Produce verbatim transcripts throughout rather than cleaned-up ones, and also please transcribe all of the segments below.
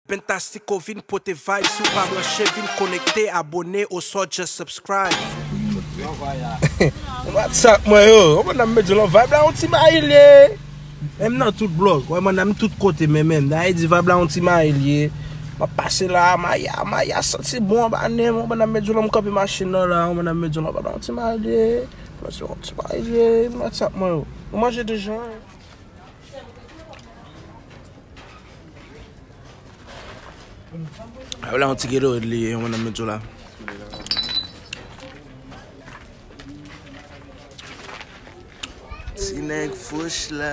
Pentastico vin pote vibe, si w pa branche, vin konekte, abone, oswa just subscribe. What's up, mwen yo? Kòman n ap mete lan vibe la? Yon ti mayi l ye. Menm nan tout blòk, wè, mwen nan tout kote, men menm. Dayè di vibe la yon ti mayi l ye. M ap pase la, maya, maya, santi bon anba nen m. Kòman n ap mete lan, m kanpe machin nan la, kòman n ap mete lan, vibe la yon ti mayi l ye. Pase yon ti mayi l ye, what's up, mwen yo? Nou manje deja, hein? A, la yon ti Gatorade li ye, yon mwen nan mèt yo la. Ti nèg fouch la.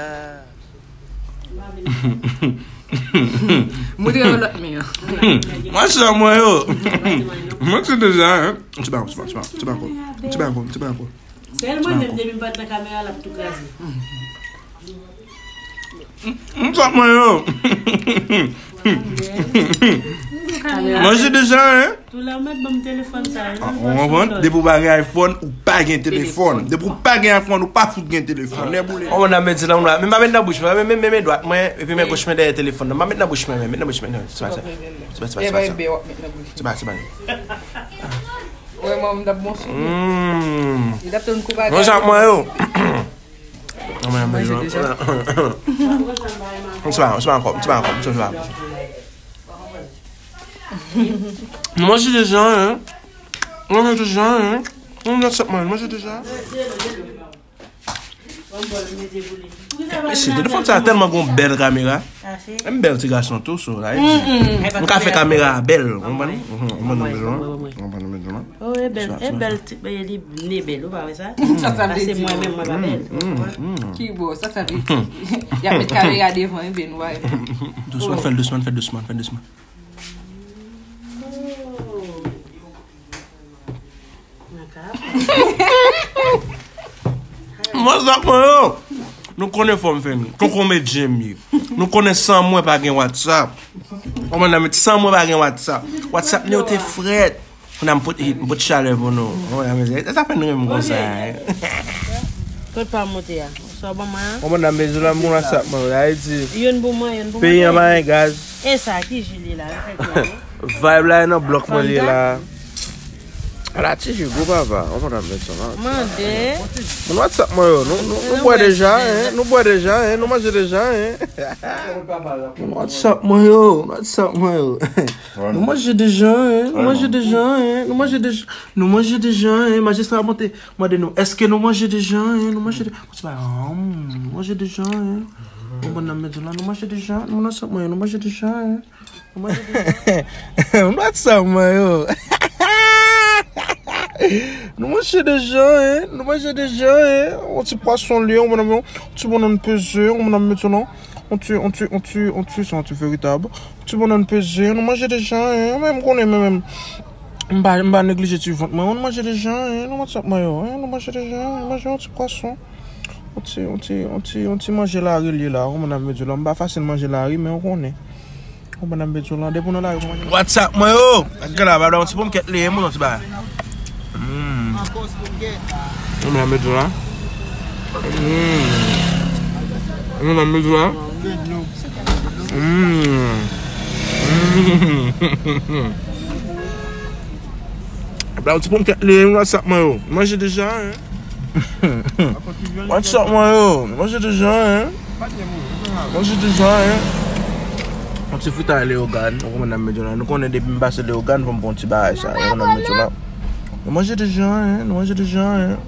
Moutre yon lòt men an. Mwen se mwen yo. Mwen se deja, hein. Ti bako, ti bako, ti bako. Ti bako, ti bako. Sèl mwen menm, depi m pa t nan kamera, l ap tou kraze. M sot mwen yo. Manje deja, hein? Tou lè w mèt ban m telefòn sa, hein? Ah, ou konprann? Depi w pa gen iPhone, ou pa gen telefòn. Depi w pa gen iPhone, ou pa fout gen telefòn. Nè boule. Ou konn nan mèt di la, men m pa met nan bouch mwen, men, men, men, men dwat mwen, epi men goch mwen dèyè telefòn nan. M pa met nan bouch mwen, men, met nan bouch mwen, non. Se pa sa. Se pa, se pa, se pa sa. Se pa, se pa. Wè, mwen, m t ap bon sou. Mm. Li t ap tann kou bagay. Bon, sa mwen yo. Manje deja. M se pa, m se pa ankò, m se pa ankò, m se pa. Manje deja, hein. Manje deja, hein. Manje deja. Mesye, telefòn sa tèlman gon bèl kamera. M bèl ti gason tou, so, la, e di. M ka fè kamera a bèl, ou konprann? Ou konprann, ou konprann, ou konprann. Oh, e bèl, e bèl, ti, e li ne bèl, ou pa wè sa? Sa, sa vle di mwen menm, mwen pa bèl. Ki bo, sa, sa vle di? Y ap met kamera devan, e ben, nou pa wè. Dousman, fè l dousman, fè l dousman, fè l dousman. Mwen sa mwen yo. Nou konnen fò m fè m. Konkonbe djem ye. Nou konnen san mwen pa gen WhatsApp. Kòman nan met san mwen pa gen WhatsApp. WhatsApp nou yo te frèt. Kounye a m pot hit, m pot chalè pou nou. Kòman nan met, sa fè n renmen konsa, hein. Kot pa monte a? Sa w ban mwen an? Kòman nan met la, moun WhatsApp mwen, Ayiti. Youn pou mwen, youn pou mwen. Peyi an pa gen gaz. E sa, ki ji li la? Vibe la, e nan blòk mwen li la. Ala ti ji gwo papa, kòman nan met sa la? Mande. Moun WhatsApp mwen yo, nou, nou, nou bwè deja, hein? Nou bwè deja, hein? Nou manje deja, hein? Moun WhatsApp mwen yo, moun WhatsApp mwen yo. Nou manje deja, hein? Nou manje deja, hein? Nou manje deja, nou manje deja, hein? Majistra monte, mande nou, èske nou manje deja, hein? Nou manje deja, nou manje deja, hein? Bon, bon, nan met la, nou manje deja, moun WhatsApp mwen yo, nou manje deja, hein? Nou manje deja. Nou manje sa mwen yo. Nou manje deja, hein? Nou manje deja, hein? On ti pwason li, on, on ti bannann peze, on nan met yo non. On ti, on ti, on ti, on ti, se on ti veritab. On ti bannann peze, nou manje deja, hein? Menm konnen, men menm. M pa, m pa neglije ti vant mwen. Nou manje deja, hein? Nou manje sa mwen yo, hein? Nou manje deja, hein? Manje on ti pwason. On ti, on ti, on ti, on ti manje lari li la, kòman n ap met yo la? M pa fasil manje lari, men ou konnen. Kòman n ap met yo la? Depi w nan lari, ou manje. WhatsApp mwen yo! Ak gala, ba, on ti ponmkèt li, moun, on ti ba. Mm. Kòman n ap met yo la? Mm. Kòman n ap met yo la? Mm. Mm. Ba, on ti ponmkèt li, WhatsApp mwen yo. Manje deja, hein? What's up, mwen yo? Manje deja, hein? Manje deja, hein? On ti fritay Leyogàn, ou konprann nan met yo la. Nou konnen depi m pase Leyogàn, fò m pran on ti bagay sa. Ou konprann nan met yo la. Nou manje deja, hein? Nou manje deja, hein?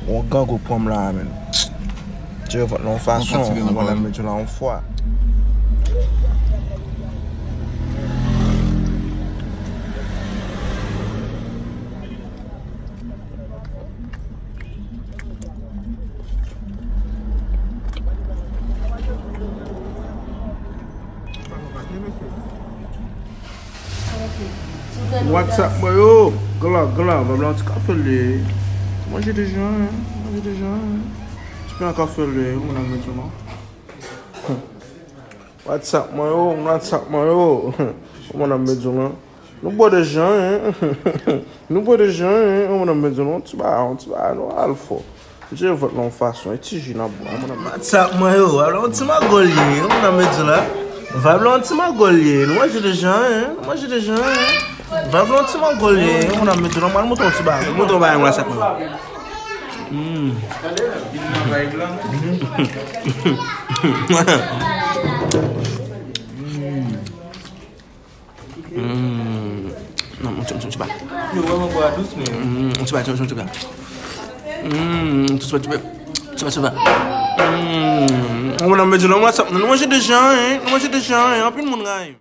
On gangou pran m la, men. Tire vant nan on fason, ou konprann nan met yo la on fwa. WhatsApp mwen yo. Gala, gala, ba m la on ti kafe li. Manje deja, hein? Manje deja, hein? Ti pen kafe li, ou nan met yo la. WhatsApp mwen yo, WhatsApp mwen yo. Ou konprann nan met yo la. Nou bwè deja, hein? Nou bwè deja, hein? Ou konprann nan met yo la. On ti ba, on ti ba, nou al fò. Tire vant nan on fason, e ti ji n ap bwè, ou konprann nan met yo la. WhatsApp mwen yo, ala on ti magòl li, ou konprann nan met yo la. Vibe la yon ti mangòl ye. Nou manje deja, hein? Nou manje deja, hein? Vibe la yon ti mangòl ye. Yon moun ap mete nan mwen, mouton ti bagay. Mouton bagay, mwen la, sa kwen. Hmm. Hmm. Non, mwen ti, mwen ti, mwen ti ba. Hmm, mwen ti ba, mwen ti ba. Hmm, mwen ti ba, mwen ti ba. Hmm, mwen mwen di, non, mwen sa, nou manje deja, hein? Nou manje deja, hein? Anpil moun rayi.